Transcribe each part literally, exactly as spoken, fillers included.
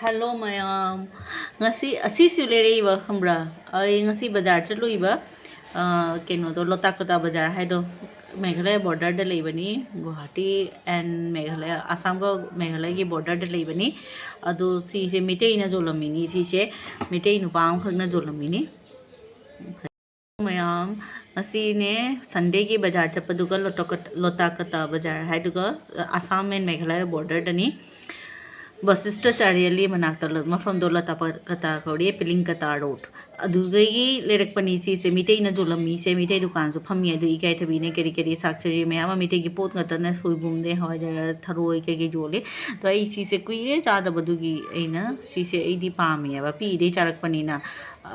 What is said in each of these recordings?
Hello ꯃꯌꯥꯝ, ꯉꯁꯤ ꯑꯁꯤꯁꯨ ꯂꯩꯔꯛꯏꯕ, ꯈꯪꯕ꯭ꯔꯥ? ꯑꯩ ꯉꯁꯤ ꯕꯖꯥꯔ ꯆꯠꯂꯨꯏꯕ, ꯑ, ꯀꯩꯅꯣꯗꯣ, ꯂꯣꯇꯥꯀꯣꯇꯥ ꯕꯖꯥꯔ ꯍꯥꯏꯗꯣ, ꯃꯦꯘꯥꯂꯌꯥ ꯕꯣꯔꯗꯔꯗ ꯂꯩꯕꯅꯤ꯫ ꯒꯨꯋꯥꯍꯥꯇꯤ ꯑꯦꯟ ꯃꯦꯘꯥꯂꯌꯥ, ꯑꯁꯥꯝꯒ ꯃꯦꯘꯥꯂꯌꯥꯒꯤ ꯕꯣꯔꯗꯔꯗ ꯂꯩꯕꯅꯤ꯫ ꯑꯗꯣ ꯁꯤꯁꯦ ꯃꯤꯇꯩꯅ ꯌꯣꯜꯂꯝꯃꯤꯅꯤ, ꯁꯤꯁꯦ ꯃꯤꯇꯩ ꯅꯨꯄꯥ ꯑꯃꯈꯛꯅ ꯌꯣꯜꯂꯝꯃꯤꯅꯤ꯫ ꯃꯌꯥꯝ, ꯉꯁꯤꯅꯦ ꯁꯟꯗꯦꯒꯤ ꯕꯖꯥꯔ ꯆꯠꯄꯗꯨꯒ ꯂꯣꯇꯥꯀꯣꯇꯥ, ꯂꯣꯇꯥꯀꯣꯇꯥ ꯕꯖꯥꯔ ꯍꯥꯏꯗꯨꯒ, ꯑꯁꯥꯝ ꯑꯦꯟ ꯃꯦꯘꯥꯂꯌꯥ ꯕꯣꯔꯗꯔꯗꯅꯤ꯫ ꯕꯁꯤꯁꯇ ꯆꯥꯔꯤꯌꯦꯜꯂꯤ ꯃꯅꯥꯛꯇ ꯂ-, ꯃꯐꯝꯗꯣ ꯂꯣꯇꯥꯀꯣꯇꯥ ꯀꯧꯔꯤ, ꯄꯤꯂꯤꯡꯀꯣꯇꯥ ꯔꯣꯗ꯫ ꯑꯗꯨꯗꯒꯤ ꯂꯩꯔꯛꯄꯅꯤ ꯁꯤꯁꯦ꯫ ꯃꯤꯇꯩꯅ ꯌꯣꯜꯂꯝꯃꯤꯁꯦ, ꯃꯤꯇꯩ ꯗꯨꯀꯥꯟꯁꯨ ꯐꯝꯃꯤ꯫ ꯑꯗꯨ ꯏꯀꯥꯏꯊꯕꯤꯅꯦ, ꯀꯔꯤ ꯀꯔꯤ ꯁꯥꯛꯆꯔꯤ ꯃꯌꯥꯝ ꯑꯃ, ꯃꯤꯇꯩꯒꯤ ꯄꯣꯠ ꯉꯥꯛꯇꯅ, ꯁꯣꯏꯕꯨꯝꯅꯦ, ꯍꯋꯥꯏꯖꯥꯔ, ꯊꯔꯣꯏ ꯀꯩꯀꯩ ꯌꯣꯜꯂꯤ꯫ ꯑꯗꯣ ꯑꯩ ꯁꯤꯁꯦ ꯀꯨꯏꯔꯦ ꯆꯥꯗꯕꯗꯨꯒꯤ ꯑꯩꯅ ꯁꯤꯁꯦ ꯑꯩꯗꯤ ꯄꯥꯝꯃꯦꯕ, ꯄꯤꯛꯏꯗꯩ ꯆꯥꯔꯛꯄꯅꯤꯅ꯫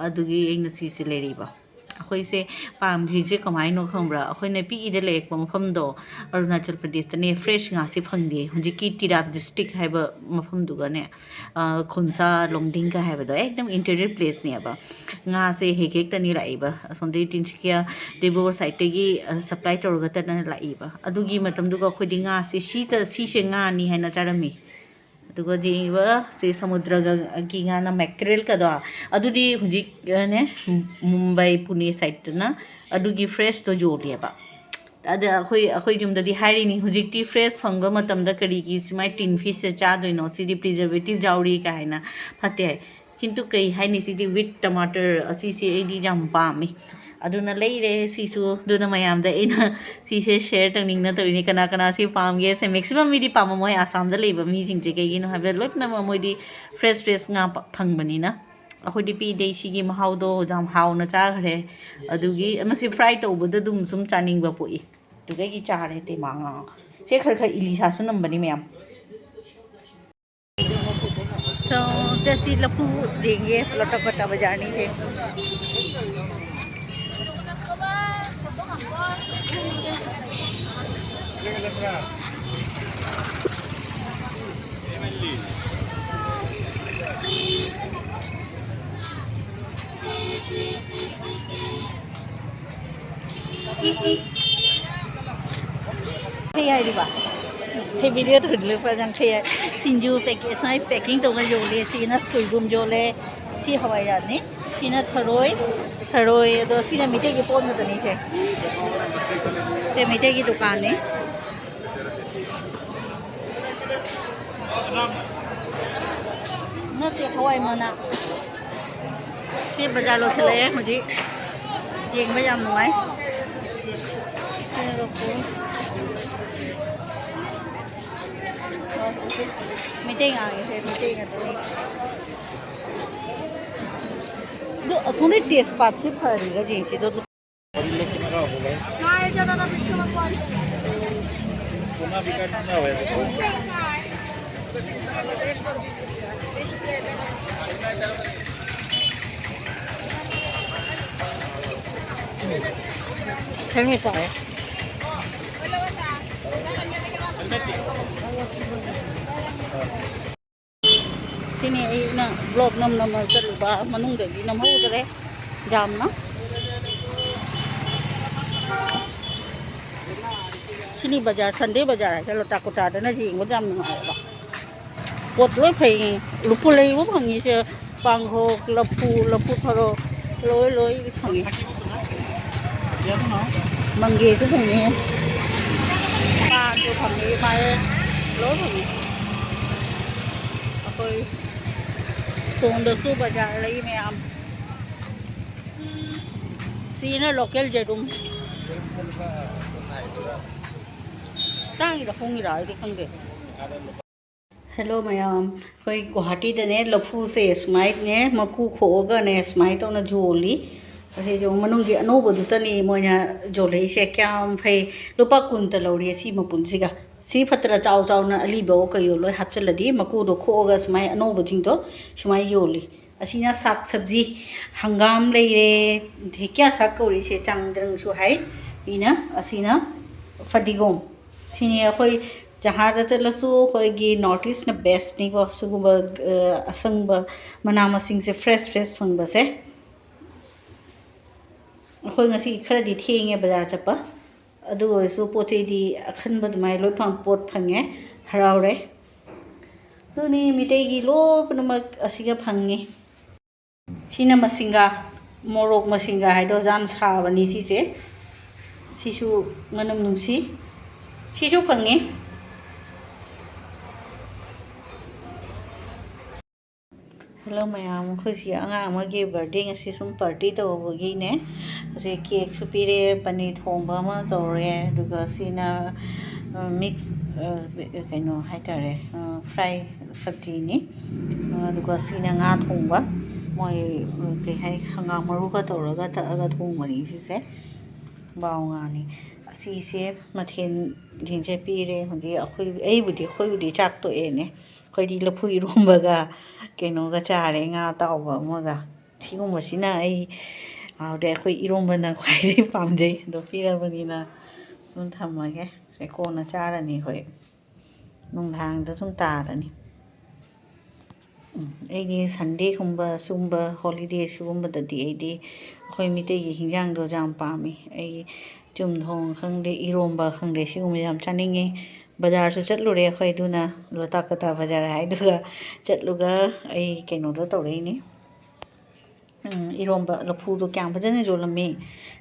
ꯑꯗꯨꯒꯤ ꯑꯩꯅ ꯁꯤꯁꯦ ꯂꯩꯔꯤꯕ꯫ ꯑꯩꯈꯣꯏꯁꯦ ꯄꯥꯝꯈ꯭ꯔꯤꯁꯦ ꯀꯃꯥꯏꯅꯣ ꯈꯪꯕ꯭ꯔꯥ? ꯑꯩꯈꯣꯏꯅ ꯄꯤꯛꯏꯗ ꯂꯩꯔꯛꯄ ꯃꯐꯝꯗꯣ, ꯑꯔꯨꯅꯥꯆꯜ ꯄ꯭ꯔꯗꯦꯁꯇꯅꯦ, ꯐ꯭ꯔꯦꯁ ꯉꯥꯁꯦ ꯐꯪꯗꯦ꯫ ꯍꯧꯖꯤꯛꯀꯤ ꯇꯤꯔꯥꯞ ꯗꯤꯁꯇ꯭ꯔꯤꯛ ꯍꯥꯏꯕ ꯃꯐꯝꯗꯨꯒꯅꯦ, ꯑ, ꯈꯣꯟꯁꯥ ꯂꯣꯡꯗꯤꯡꯒ ꯍꯥꯏꯕꯗꯣ ꯑꯦꯛꯗꯝ ꯏꯟꯇꯤꯔꯤꯌꯔ ꯄ꯭ꯂꯦꯁꯅꯦꯕ꯫ ꯉꯥꯁꯦ ꯍꯦꯛ ꯍꯦꯛꯇꯅꯤ ꯂꯥꯛꯏꯕ, ꯑꯁꯣꯝꯗꯒꯤ ꯇꯤꯟꯁꯨꯀꯤꯌꯥ, ꯗꯤꯕ꯭ꯔꯨꯒꯔ ꯁꯥꯏꯠꯇꯒꯤ, ꯑ, ꯁꯄ꯭ꯂꯥꯏ ꯇꯧꯔꯒꯇꯅ ꯂꯥꯛꯏꯕ꯫ ꯑꯗꯨꯒꯤ ꯃꯇꯝꯗꯨꯒ ꯑꯩꯈꯣꯏꯗꯤ ꯉꯥꯁꯦ ꯁꯤꯗ, ꯁꯤꯁꯦ ꯉꯥꯅꯤ ꯍꯥꯏꯅ ꯆꯥꯔꯝꯃꯤ꯫ ꯑꯗꯨꯒ ꯌꯦꯡꯉꯤꯕ ꯁꯤ ꯁꯃꯨꯗ꯭ꯔꯒꯤ ꯉꯥꯅ ꯃꯦꯀ꯭ꯔꯦꯜꯒꯗꯣ, ꯑꯗꯨꯗꯤ ꯍꯧꯖꯤꯛꯅꯦ ꯃꯨꯝꯕꯥꯏ, ꯄꯨꯅꯦ ꯁꯥꯏꯠꯇꯅ ꯑꯗꯨꯒꯤ ꯐ꯭ꯔꯦꯁꯇꯣ ꯌꯣꯜꯂꯦꯕ꯫ ꯑꯗ ꯑꯩꯈꯣꯏ, ꯑꯩꯈꯣꯏ ꯌꯨꯝꯗꯗꯤ ꯍꯥꯏꯔꯤꯅꯤ, "ꯍꯧꯖꯤꯛꯇꯤ ꯐ꯭ꯔꯦꯁ ꯐꯪꯕ ꯃꯇꯝꯗ ꯀꯔꯤꯒꯤ ꯁꯨꯃꯥꯏꯅ ꯇꯤꯟ ꯐꯤꯁꯁꯦ ꯆꯥꯗꯣꯏꯅꯣ? ꯁꯤꯗꯤ ꯄ꯭ꯔꯤꯖꯔꯕꯦꯇꯤꯚ ꯌꯥꯎꯔꯤ" ꯀꯥꯏꯅ꯫ ꯐꯠꯇꯦ ꯍꯥꯏ꯫ ꯀꯤꯟꯇꯨ ꯀꯩ ꯍꯥꯏꯅꯤ, ꯁꯤꯗꯤ ꯋꯤꯠ ꯇꯃꯥꯇꯔ ꯑꯁꯤꯁꯦ ꯑꯩꯗꯤ ꯌꯥꯝ ꯄꯥꯝꯃꯤ꯫ ꯑꯗꯨꯅ ꯂꯩꯔꯦ ꯁꯤꯁꯨ꯫ ꯑꯗꯨꯅ ꯃꯌꯥꯝꯗ ꯑꯩꯅ ꯁꯤꯁꯦ ꯁꯤꯌꯔ ꯇꯧꯅꯤꯡꯅ ꯇꯧꯔꯤꯅꯤ꯫ ꯀꯅꯥ ꯀꯅꯥ ꯁꯤ ꯄꯥꯝꯒꯦ? ꯁꯦ, ꯃꯦꯛꯁꯤꯃꯝ ꯃꯤꯗꯤ ꯄꯥꯝꯃꯝꯃꯣꯏ ꯑꯁꯥꯝꯗ ꯂꯩꯕ ꯃꯤꯁꯤꯡꯁꯦ꯫ ꯀꯩꯒꯤꯅꯣ ꯍꯥꯏꯕꯗ ꯂꯣꯏꯅꯃꯛ ꯃꯣꯏꯗꯤ ꯐ꯭ꯔꯦꯁ ꯐ꯭ꯔꯦꯁ ꯉꯥ ꯄ-, ꯐꯪꯕꯅꯤꯅ꯫ ꯑꯩꯈꯣꯏꯗꯤ ꯄꯤꯗꯦ ꯁꯤꯒꯤ ꯃꯍꯥꯎꯗꯣ ꯌꯥꯝ ꯍꯥꯎꯅ ꯆꯥꯈ꯭ꯔꯦ꯫ ꯑꯗꯨꯒꯤ ꯃꯁꯤ ꯐ꯭ꯔꯥꯏ ꯇꯧꯕꯗ ꯑꯗꯨꯝ ꯁꯨꯝ ꯆꯥꯅꯤꯡꯕ ꯄꯣꯛꯏ꯫ ꯑꯗꯨꯗꯒꯤ ꯆꯥꯔꯦ ꯇꯦꯃꯥꯡ ꯉꯥ꯫ ꯁꯦ ꯈꯔ ꯈꯔ ꯏꯂꯤꯁꯥꯁꯨ ꯅꯝꯕꯅꯤ ꯃꯌꯥꯝ꯫ So, ꯆꯠꯁꯤ ꯂꯐꯨ ꯌꯦꯡꯒꯦ, ꯂꯣꯇꯥꯀꯣꯇꯥ ꯕꯖꯥꯔꯅꯤ ꯁꯦ꯫ ꯌꯥꯡꯈꯩ ꯍꯥꯏꯔꯤꯕ? ꯐꯦꯃꯤꯂꯤꯗ ꯂꯨꯄꯥ ꯌꯥꯡꯈꯩ ꯍꯥꯏ꯫ ꯁꯤꯡꯖꯨ ꯄꯦꯀꯦꯠ ꯁꯨꯃꯥꯏꯅ ꯄꯦꯀꯤꯡ ꯇꯧꯔꯒ ꯌꯣꯜꯂꯦ꯫ ꯁꯤꯅ ꯁꯣꯏꯕꯨꯝ ꯌꯣꯜꯂꯦ꯫ ꯁꯤ ꯍꯋꯥꯏꯖꯥꯔꯅꯤ꯫ ꯁꯤꯅ ꯊꯔꯣꯏ꯫ ꯊꯔꯣꯏ꯫ ꯑꯗꯣ ꯁꯤꯅ ꯃꯤꯇꯩꯒꯤ ꯄꯣꯠ ꯉꯥꯛꯇꯅꯤ ꯁꯦ꯫ ꯁꯦ ꯃꯤꯇꯩꯒꯤ ꯗꯨꯀꯥꯟꯅꯤ꯫ ꯅꯠꯇꯦ, ꯍꯋꯥꯏ ꯃꯅꯥ꯫ ꯁꯤ ꯕꯖꯥꯔ ꯂꯣꯏꯁꯤꯜꯂꯛꯑꯦ ꯍꯧꯖꯤꯛ꯫ ꯌꯦꯡꯕ ꯌꯥꯝ ꯅꯨꯡꯉꯥꯏ꯫ ꯃꯩꯇꯩ ꯉꯥꯡꯉꯦ, ꯃꯩꯇꯩ ꯉꯥꯛꯇꯅꯦ꯫ ꯑꯗꯨ ꯑꯁꯣꯝꯗꯩ ꯇꯦꯖꯄꯥꯠꯁꯨ ꯐꯔꯤꯔ ꯌꯦꯡꯁꯤ꯫ ꯑꯗꯣ ꯊꯦꯡꯉꯦ ꯇꯥꯔꯦ꯫ ꯁꯤꯅꯤ ꯑꯩꯅ ꯕ꯭ꯂꯣꯛ ꯅꯝ ꯅꯝꯃ ꯆꯠꯂꯨꯕ, ꯃꯅꯨꯡꯗꯗꯤ ꯅꯝꯍꯧꯗ꯭ꯔꯦ ꯌꯥꯝꯅ꯫ ꯁꯤꯅꯤ ꯕꯖꯥꯔ, ꯁꯟꯗꯦ ꯕꯖꯥꯔ ꯍꯥꯏꯁꯦ ꯂꯣꯇꯥꯀꯣꯇꯥꯗꯅ ꯌꯦꯡꯕꯗ ꯌꯥꯝ ꯅꯨꯡꯉꯥꯏꯌꯦꯕ꯫ ꯄꯣꯠ ꯂꯣꯏ ꯐꯩ꯫ ꯂꯐꯨ ꯂꯩꯕ ꯐꯪꯉꯤꯁꯦ, ꯄꯥꯡꯈꯣꯛ, ꯂꯐꯨ, ꯂꯐꯨ ꯊꯔꯣ, ꯂꯣꯏ ꯂꯣꯏ ꯐꯪꯉꯤ꯫ ꯃꯪꯒꯦꯁꯨ ꯐꯪꯉꯤ, ꯄꯥꯟꯁꯨ ꯐꯪꯉꯤ, ꯃꯥꯏꯔꯦꯟ ꯂꯣꯏ ꯐꯪꯉꯤ꯫ ꯑꯩꯈꯣꯏ ꯁꯣꯝꯗꯁꯨ ꯕꯖꯥꯔ ꯂꯩ ꯃꯌꯥꯝ꯫ ꯁꯤꯅ ꯂꯣꯀꯦꯜ ꯌꯦꯔꯨꯝ꯫ ꯇꯥꯡꯉꯤꯔꯥ ꯍꯣꯡꯉꯤꯔꯥ ꯑꯩꯗꯤ ꯈꯪꯗꯦ꯫ ꯍꯦꯜꯂꯣ ꯃꯌꯥꯝ, ꯑꯩꯈꯣꯏ ꯒꯨꯋꯥꯍꯥꯇꯤꯗꯅꯦ ꯂꯐꯨꯁꯦ ꯁꯨꯃꯥꯏꯅꯅꯦ ꯃꯀꯨ ꯈꯣꯛꯑꯒꯅꯦ ꯁꯨꯃꯥꯏꯅ ꯇꯧꯅ ꯌꯣꯜꯂꯤ꯫ ꯑꯁꯤꯁꯨ ꯃꯅꯨꯡꯒꯤ ꯑꯅꯧꯕꯗꯨꯇꯅꯤ ꯃꯣꯏꯅ ꯌꯣꯜꯂꯛꯏꯁꯦ꯫ ꯀꯌꯥꯝ ꯐꯩ! ꯂꯨꯄꯥ ꯀꯨꯟꯇ ꯂꯧꯔꯤ ꯑꯁꯤ ꯃꯄꯨꯟꯁꯤꯒ꯫ ꯁꯤ ꯐꯠꯇ꯭ꯔꯥ? ꯆꯥꯎ ꯆꯥꯎꯅ ꯑꯂꯤꯕꯑꯣ ꯀꯩꯑꯣ ꯂꯣꯏ ꯍꯥꯞꯆꯤꯜꯂꯗꯤ ꯃꯀꯨꯗꯣ ꯈꯣꯛꯑꯒ ꯁꯨꯃꯥꯏꯅ ꯑꯅꯧꯕꯁꯤꯡꯗꯣ ꯁꯨꯃꯥꯏꯅ ꯌꯣꯜꯂꯤ꯫ ꯑꯁꯤꯅ ꯁꯥꯛ ꯁꯕꯖꯤ, ꯍꯪꯒꯥꯝ ꯂꯩꯔꯦ, ꯙꯦꯀꯤꯌꯥ ꯁꯥꯛ ꯀꯧꯔꯤꯁꯦ, ꯆꯥꯡꯗ꯭ꯔꯪꯁꯨ ꯍꯥꯏ ꯃꯤꯅ꯫ ꯑꯁꯤꯅ ꯐꯗꯤꯒꯣꯝ꯫ ꯁꯤꯅꯤ ꯑꯩꯈꯣꯏ ꯖꯍꯥꯗ ꯆꯠꯂꯁꯨ ꯑꯩꯈꯣꯏꯒꯤ ꯅꯣꯔꯠ ꯏꯁꯅ ꯕꯦꯁꯅꯤꯀꯣ꯫ ꯁꯤꯒꯨꯝꯕ, ꯑ, ꯑꯁꯪꯕ ꯃꯅꯥ ꯃꯁꯤꯡꯁꯦ ꯐ꯭ꯔꯦꯁ ꯐ꯭ꯔꯦꯁ ꯐꯪꯕꯁꯦ꯫ ꯑꯩꯈꯣꯏ ꯉꯁꯤ ꯈꯔꯗꯤ ꯊꯦꯡꯉꯦ ꯕꯖꯥꯔ ꯆꯠꯄ, ꯑꯗꯨ ꯑꯣꯏꯔꯁꯨ ꯄꯣꯠ ꯆꯩꯗꯤ ꯑꯈꯟꯕ ꯑꯗꯨꯃꯥꯏꯅ ꯂꯣꯏ ꯐꯪ-, ꯄꯣꯠ ꯐꯪꯉꯦ, ꯍꯔꯥꯎꯔꯦ꯫ ꯑꯗꯨꯅꯤ, ꯃꯤꯇꯩꯒꯤ ꯂꯣꯏꯅꯃꯛ ꯑꯁꯤꯒ ꯐꯪꯉꯤ꯫ ꯁꯤꯅ ꯃꯁꯤꯡꯒꯥ, ꯃꯣꯔꯣꯛ ꯃꯁꯤꯡꯒꯥ ꯍꯥꯏꯗꯣ, ꯌꯥꯝ ꯁꯥꯕꯅꯤ ꯁꯤꯁꯦ꯫ ꯁꯤꯁꯨ ꯃꯅꯝ ꯅꯨꯡꯁꯤ꯫ ꯁꯤꯁꯨ ꯐꯪꯉꯤ꯫ ꯍꯜꯂꯣ ꯃꯌꯥꯝ, ꯑꯩꯈꯣꯏꯁꯤ ꯑꯉꯥꯡ ꯑꯃꯒꯤ ꯕꯥꯔꯗꯦ ꯉꯁꯤ ꯁꯨꯝ ꯄꯥꯔꯇꯤ ꯇꯧꯕꯒꯤꯅꯦ꯫ ꯑꯁꯤ ꯀꯦꯛꯁꯨ ꯄꯤꯔꯦ, ꯄꯅꯤꯔ ꯊꯣꯡꯕ ꯑꯃ ꯇꯧꯔꯦ, ꯑꯗꯨꯒ ꯁꯤꯅ, ꯑ, ꯃꯤꯛꯁ, ꯑ, ꯀꯩꯅꯣ ꯍꯥꯏꯇꯥꯔꯦ, ꯑ, ꯐ꯭ꯔꯥꯏ ꯁꯕꯖꯤꯅꯤ꯫ ꯑ, ꯑꯗꯨꯒ ꯁꯤꯅ ꯉꯥ ꯊꯣꯡꯕ, ꯃꯣꯏ, ꯑ, ꯀꯩ ꯍꯥꯏ, ꯍꯪꯒꯥꯝ ꯃꯔꯨꯒ ꯇꯧꯔꯒ ꯇꯛꯑꯒ ꯊꯣꯡꯕꯅꯤ ꯁꯤꯁꯦ꯫ ꯕꯥꯎ ꯉꯥꯅꯤ꯫ ꯑꯁꯤꯁꯦ ꯃꯊꯦꯜꯁꯤꯡꯁꯦ ꯄꯤꯔꯦ꯫ ꯍꯧꯖꯤꯛ ꯑꯩꯈꯣꯏ, ꯑꯩꯕꯨꯗꯤ, ꯑꯩꯈꯣꯏꯕꯨꯗꯤ ꯆꯥꯛ ꯇꯣꯛꯑꯦꯅꯦ꯫ ꯑꯩꯈꯣꯏꯗꯤ ꯂꯐꯨ ꯏꯔꯣꯝꯕꯒ ꯀꯩꯅꯣꯒ ꯆꯥꯔꯦ, ꯉꯥ ꯑꯇꯥꯎꯕ ꯑꯃꯒ꯫ ꯁꯤꯒꯨꯝꯕꯁꯤꯅ ꯑꯩ ꯍꯥꯎꯔꯦ꯫ ꯑꯩꯈꯣꯏ ꯏꯔꯣꯝꯕꯅ ꯈ꯭ꯋꯥꯏꯗꯒꯤ ꯄꯥꯝꯖꯩ꯫ ꯑꯗꯣ ꯄꯤꯔꯕꯅꯤꯅ ꯁꯨꯝ ꯊꯝꯃꯒꯦ꯫ ꯁꯦ ꯀꯣꯟꯅ ꯆꯥꯔꯅꯤ ꯑꯩꯈꯣꯏ꯫ ꯅꯨꯡꯗꯥꯡꯗ ꯁꯨꯝ ꯇꯥꯔꯅꯤ꯫ ꯎꯝ, ꯑꯩꯒꯤ ꯁꯟꯗꯦꯒꯨꯝꯕ ꯁꯤꯒꯨꯝꯕ ꯍꯣꯂꯤꯗꯦ ꯁꯤꯒꯨꯝꯕꯗꯗꯤ ꯑꯩꯗꯤ ꯑꯩꯈꯣꯏ ꯃꯤꯇꯩꯒꯤ ꯍꯤꯟꯖꯥꯡꯗꯣ ꯌꯥꯝ ꯄꯥꯝꯃꯤ꯫ ꯑꯩ ꯆꯨꯝꯊꯣꯡ ꯈꯪꯗꯦ, ꯏꯔꯣꯝꯕ ꯈꯪꯗꯦ, ꯁꯤꯒꯨꯝꯕ ꯌꯥꯝ ꯆꯥꯅꯤꯡꯉꯤ꯫ ꯕꯖꯥꯔꯁꯨ ꯆꯠꯂꯨꯔꯦ ꯑꯩꯈꯣꯏ, ꯑꯗꯨꯅ ꯂꯣꯇꯥ ꯀꯇꯥ ꯕꯖꯥꯔ ꯍꯥꯏꯗꯨꯒ ꯆꯠꯂꯨꯒ ꯑꯩ ꯀꯩꯅꯣꯗꯣ ꯇꯧꯔꯛꯏꯅꯤ꯫ ꯎꯝ, ꯏꯔꯣꯝꯕ ꯂꯐꯨꯗꯣ ꯀꯌꯥꯝ ꯐꯖꯅ ꯌꯣꯜꯂꯝꯃꯤ꯫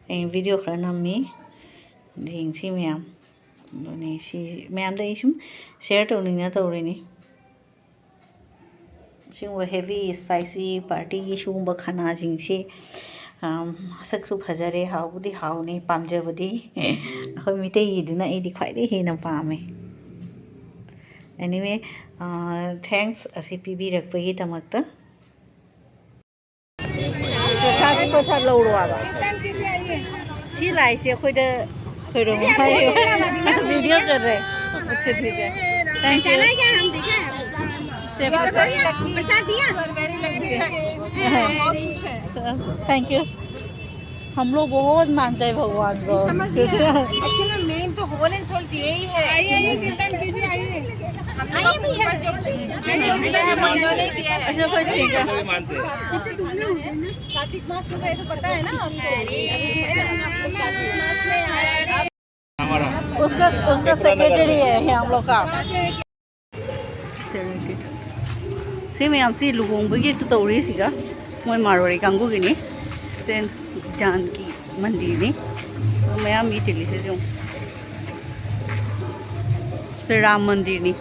ꯑꯩ ꯚꯤꯗꯤꯑꯣ ꯈꯔ ꯅꯝꯃꯤ꯫ ꯌꯦꯡꯁꯤ ꯃꯌꯥꯝ꯫ ꯑꯗꯨꯅꯤ ꯁꯤ ꯃꯌꯥꯝꯗ ꯑꯩ ꯁꯨꯝ ꯁꯤꯌꯔ ꯇꯧꯅꯤꯡꯅ ꯇꯧꯔꯤꯅꯤ꯫ ꯁꯤꯒꯨꯝꯕ ꯍꯦꯚꯤ ꯏꯁꯄꯥꯏꯁꯤ ꯄꯥꯔꯇꯤꯒꯤ ꯁꯤꯒꯨꯝꯕ ꯈꯥꯅꯥꯁꯤꯡꯁꯤ, ꯑꯝ, ꯃꯁꯛꯁꯨ ꯐꯖꯔꯦ, ꯍꯥꯎꯕꯨꯗꯤ ꯍꯥꯎꯅꯤ, ꯄꯥꯝꯖꯕꯗꯤ ꯑꯩꯈꯣꯏ ꯃꯤꯇꯩꯒꯤꯗꯨꯅ ꯑꯩꯗꯤ ꯈ꯭ꯋꯥꯏꯗꯒꯤ ꯍꯦꯟꯅ ꯄꯥꯝꯃꯦ꯫ ꯑꯦꯅꯤꯋꯦ, ꯊꯦꯡꯛꯁ ꯑꯁꯤ ꯄꯤꯕꯤꯔꯛꯄꯒꯤꯗꯃꯛꯇ꯫ ꯄ꯭ꯔꯁꯥꯗ, ꯄ꯭ꯔꯁꯥꯗ ꯂꯧꯔꯣ ꯍꯥꯏꯕ꯫ ꯁꯤ ꯂꯥꯏꯁꯦ ꯑꯩꯈꯣꯏꯗ ꯈꯣꯏꯔꯝꯃꯣ ꯍꯥꯏꯌꯣ꯫ ꯚꯤꯗꯤꯑꯣ ꯆꯠꯂꯦ꯫ ꯑꯠꯆꯥ, ꯊꯤꯛ ꯍꯦ꯫ Thank you. पहचाना क्या हम? देखा है? से प्रसाद। प्रसाद दिया? Thank you. हम लोग बहुत मानते हैं भगवान को। समझ गया। एक्चुअली मेन तो होल एंड सोल यही है। आइए, आइए, कीर्तन कीजिए, आइए। हम लोग के ऊपर जो, जो किया है, मानव ने किया है। अच्छा, कोई चीज़ है। कार्तिक मास में तो पता है ना आपको? कार्तिक मास में आया। उसका, उसका सेक्रेटरी है, है हम लोग का। ꯁꯤ ꯃꯌꯥꯝꯁꯤ ꯂꯨꯍꯣꯡꯕꯒꯤꯁꯨ ꯇꯧꯔꯤ꯫ ꯁꯤꯒ ꯃꯣꯏ ꯃꯥꯔꯋꯥꯔꯤ ꯀꯥꯡꯕꯨꯒꯤꯅꯤ꯫ ꯁꯦꯟ ꯖꯥꯟꯀꯤ ꯃꯟꯗꯤꯔꯅꯤ꯫ ꯃꯌꯥꯝ ꯃꯤ ꯇꯤꯜꯂꯤꯁꯦ ꯌꯦꯡꯉꯨ꯫ ꯁꯤ ꯔꯥꯝ ꯃꯟꯗꯤꯔꯅꯤ꯫